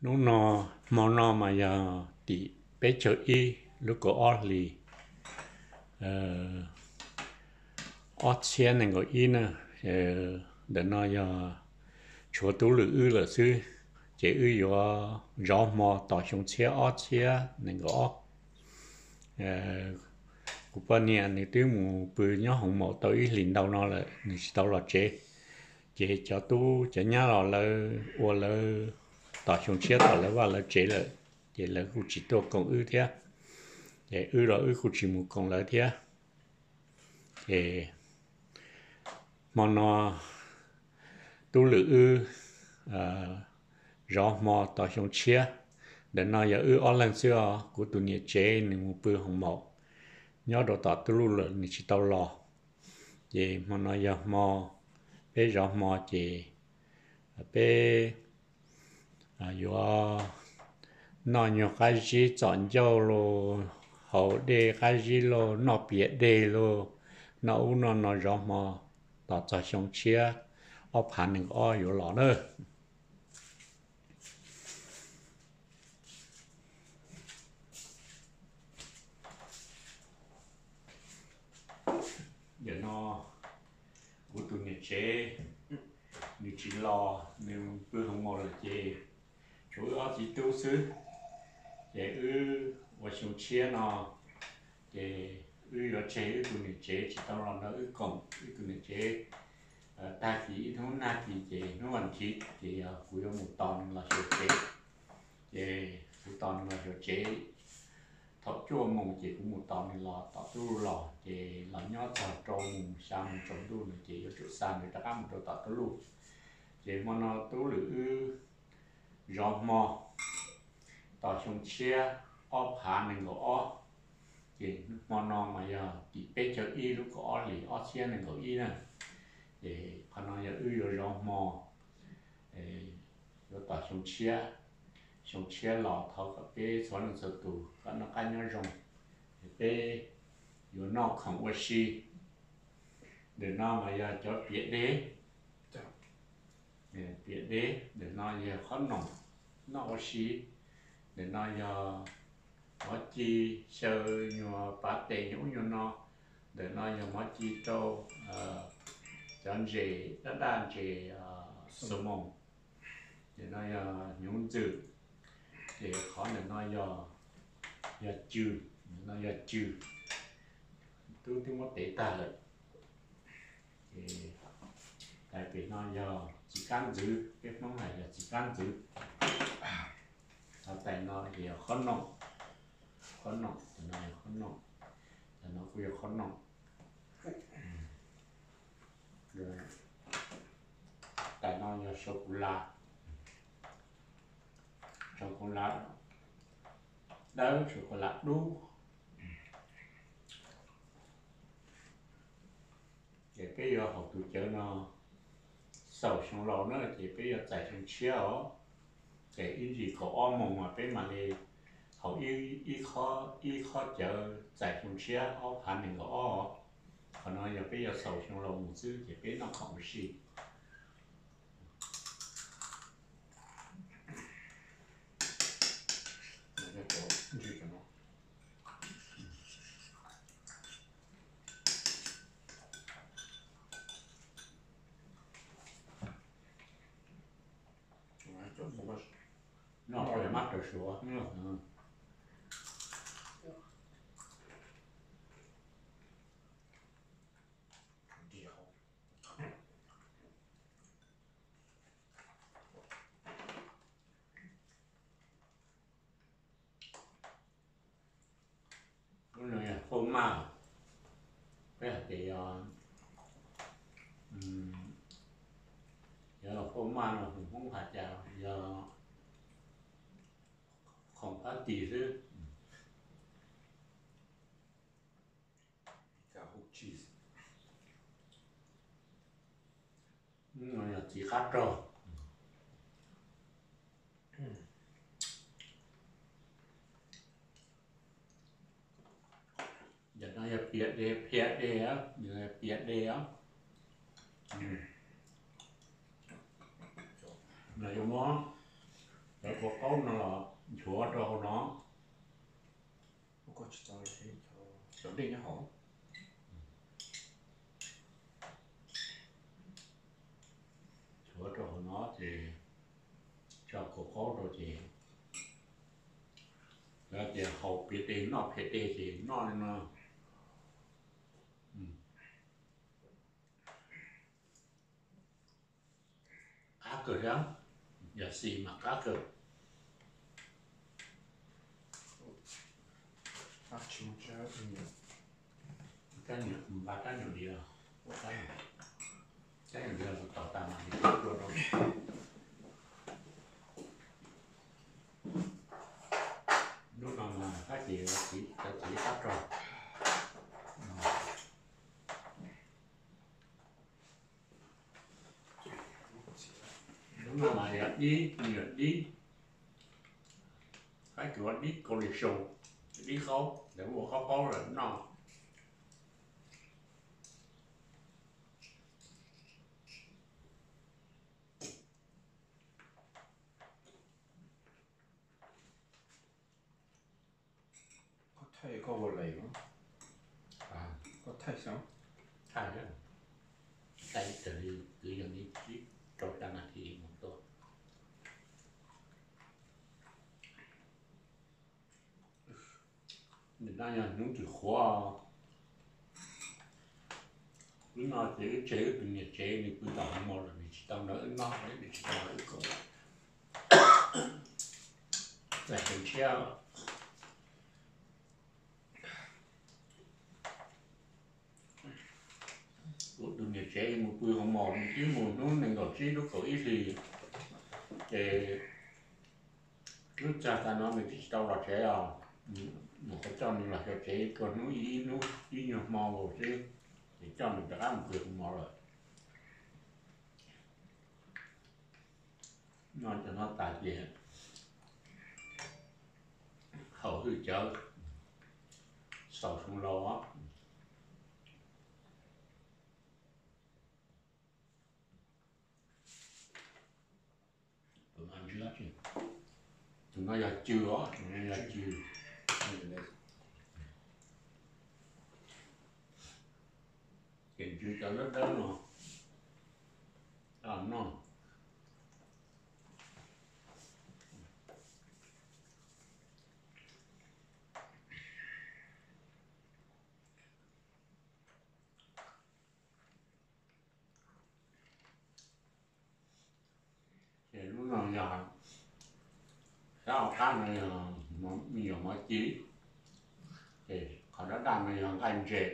Hnub no, hmo no mas yog tim peb caug ib lub kaum ob hlis ob txhiab nees nkaum ib na. Ntawm no yog tshuav Tub Lwm wb lawm xwb, ces wb yuav zov hmo tos xyoo tshiab ob txhiab nees nkaum ob. Kuv poj niam nws twb mus pw nyob hoos maum tau ib hlis ntau no lawm, nws tsis tau los tsev. Ces cov tub cov nyab los lawv ua lawv tos xyoo tshiab tom lawv vaj lawv tsev lawm, ces lawv kuj tsis tuaj koom wb thiab. Ces wb los wb kuj tsis mus koom lawv thiab. Ces hmo no Tub Lwm wb zov hmo tos xyoo tshiab. Ntawm no yog wb ob leeg xwb os, kuv tus niam tsev nws mus pw hoos maum nyob rau tom Tub Luj lawm, nws tsis tau los. Ces hmo no yog hmo peb zov hmo ces peb yuav noj nyuag qab zib txom ncauj lauj, haus dej qab zib lauj, noj piam dej lauj, noj ub noj no zov hmo tos txog xyoo tshiab ob phav nees nkaum ob yuav los na. Ntawm no kuv tus niam tsev nws tsis los, nws pw hoos maum lawm ces tshuav wb ob txiv tub xwb. Ces wb ua xyoo tshiab no ces wb yuav tseg wb tus niam tsev tsis tau los nrog wb koom. Wb tus niam tsev tag kis ib hnub nag kis ces hnub vas thiv ces yog kuv yuav mus tos nws los xyuas tsev. Ces kuv tos nws los xyuas tsev, thaum cuaj moos ces kuv mus tos nws los tom Tub Luj los, ces los nyob txog rau moos xya moos tsaus ntuj no ces yuav tsum xa nws rov qab mus rau tom Tub Luj. Ces hmo no Tub Lwm wb zov hmo tos xyoo tshiab ob phav nees nkaum ob. Ces hmo no mas yog tim peb caug ib lub kaum ob hlis ob txhiab nees nkaum ib na. Ces qhov no yog wb yuav zov hmo, yuav tos xyoo tshiab. Xyoo tshiab los thov kom peb txhua leej txhua tus kom noj qab nyob zoo, peb yuav noj khoom ua si. Ntawm no mas yog cov piam dej, piam dej. Ntawm no yog qhob noom noj ua si. Ntawm no yog mov ci, xyaw nyuag pav tes nyuag ub nyuag no. Ntawm no yog mov ci rau cov ntses daj daj, ntses xaus moos. Ntawm no yog hnyuv ntxwm. Ces qhov ntawm no yog, yog cw, ntawm no yog cw, tub twb muab tev tag lawm. Ces tais pem no yog txiv kab ntxwv, peb Hmoob hais yog txiv kab ntxwv. Tais no ces yog qhob noom, qhob noom, tais no yog qhob noom, tais no kuj yog qhob noom. Tais no yog sô ku la, sô ku la dawb, sô ku la dub. Ces peb yuav haus tus cawv no xaus xyoo laus na, ces peb yuav txais xyoo tshiab os. Ces ib ntsis kaum ob moos mas peb mam li haus ib, ib qho cawv txais xyoo tshiab ob phav nees nkaum ob. Qhov no yog peb yuav xaus xyoo laus mus xwb ces peb noj khoom ua si. Noj mab raws suav. Lub no yog faj maj, peb hais tias yog, yog faj maj no hais Hmoob hais tias yog khoom phab tis xwb. Yog txiv qab rog. Yog no yog piam dej, piam dej, piam dej os. Los yuav muab Cov kua qaub no los nchuav rau hauv no. Cov dej nyob hauv. Nchuav rau hauv no ces tso kua qaub rau ces, lawv tias haus piav teg noj phem teg ces noj li no. Qab kawg thiab, yam xis mas qab kawg. Npaj rab nyuam diav, rab nyuam diav tos tas mas li dua rau. Hnub no mas Fab Kis cov txiv qab rog. Hnub no mas yog dib, yog dib, Fab Kis ua dib kaus lim xyoo, dib qaub, lawv ua qaub qaub lawm noj. Koj thaij koj ua lais, koj thaij xwb. Thaij, thaij raws li kwv yees li tsib rau xya nas this mus tuaj. Nim no yog hnub twg qhuav, hnub no ces wb tseg wb tus niam tsev nws pw tom hauv mos lawm, nws tsis tau nrog wb noj, nws tsis tau nrog wb koom. Txais kev ntshiab. Kuv tus niam tsev mus pw hauv mos, nws twb mus hnub nees nkaum tsib lub kaum ib hlis, ces lub txag tas no nws twb tsis tau los tsev os. Mus qhov coj nws los xyuas tsev tsuas hnub ib hnub ib nyuag hmo nkaus xwb, ces coj nws rov qab mus pw hauv mos lawm. Noj cov no tas ces haus hwj cawv, xaus xyoo laus. Tus no yog cw os, tus no yog cw. Ces ntsws cov dawb dawb no noj. Ces lub no yog, sab hauv qab no yog me nyuam mov ci, ces qhov daj daj no yog nqaij ntses,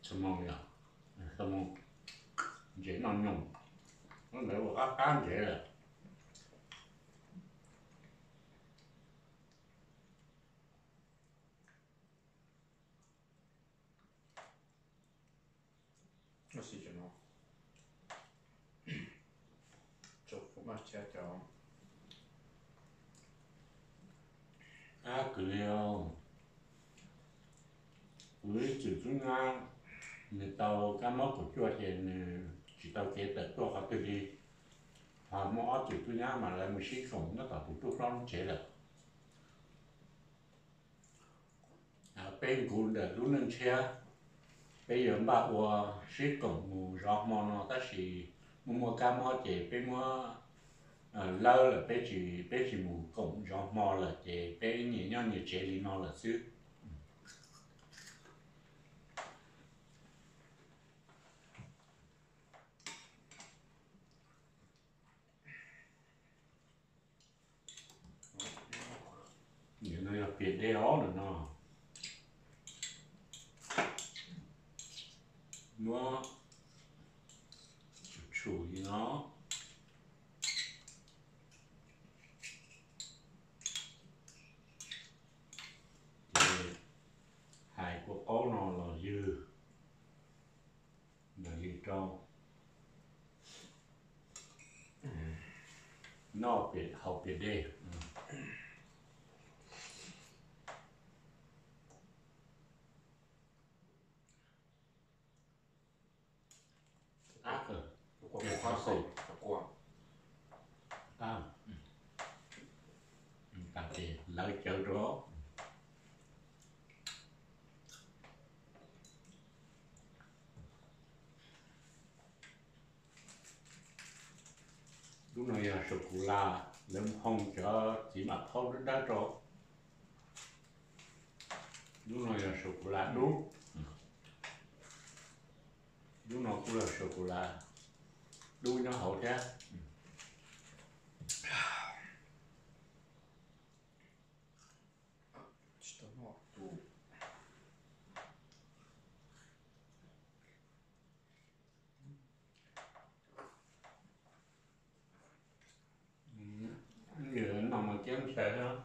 xav moos yog, xav moos, ntses noj nyoos, lub ntawd ua qab qab ntsev lawm. Ab, kwv li, kuv ib txwm tub nyab nws tau kab mob kaum cuaj ces nws tsis tau kev tawm tuaj qhov twg li. Ho muaj ob txwm tub nyab mas lawv mus sib koom nyob tom tus tub hlob lub tsev lawm. Peb nkaus ntawm lub neej tshiab, peb yuav npaj ua sib koom mus zov hmo no tab sis muaj muaj kab mob ces peb muab lawb lawm, peb tsis, peb tsis mus koom zov hmo lawm ces peb nyias nyob nyias tsev li no lawm xwb. Nim no yog piam dej os no. Muab tshum li no. Ces hais kua qaub no los ywg, los ywg rau noj haus piam dej. Ab, qab xaus, qab, lawv cawv rau. Lub no yog sô ku la, lawv hoo cov txiv mam phaub dawb dawb rau. Lub no yog sô ku la dub. Lub no kuj yog sô ku la dub nyob hauv thiab. No mas ceeb ntshai thiab.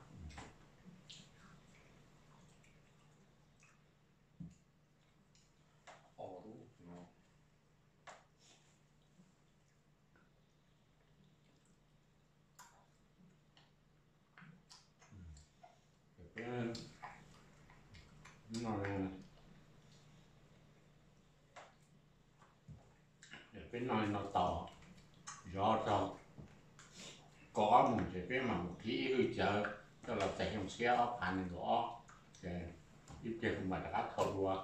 Peb no, peb no no tos zov txog kaum ob moos ces peb mam mus qhib ib hwj cawv coj los txais xyoo tshiab ob phav nees nkaum ob, ces ib pliag kuv mam rov qab thau dua.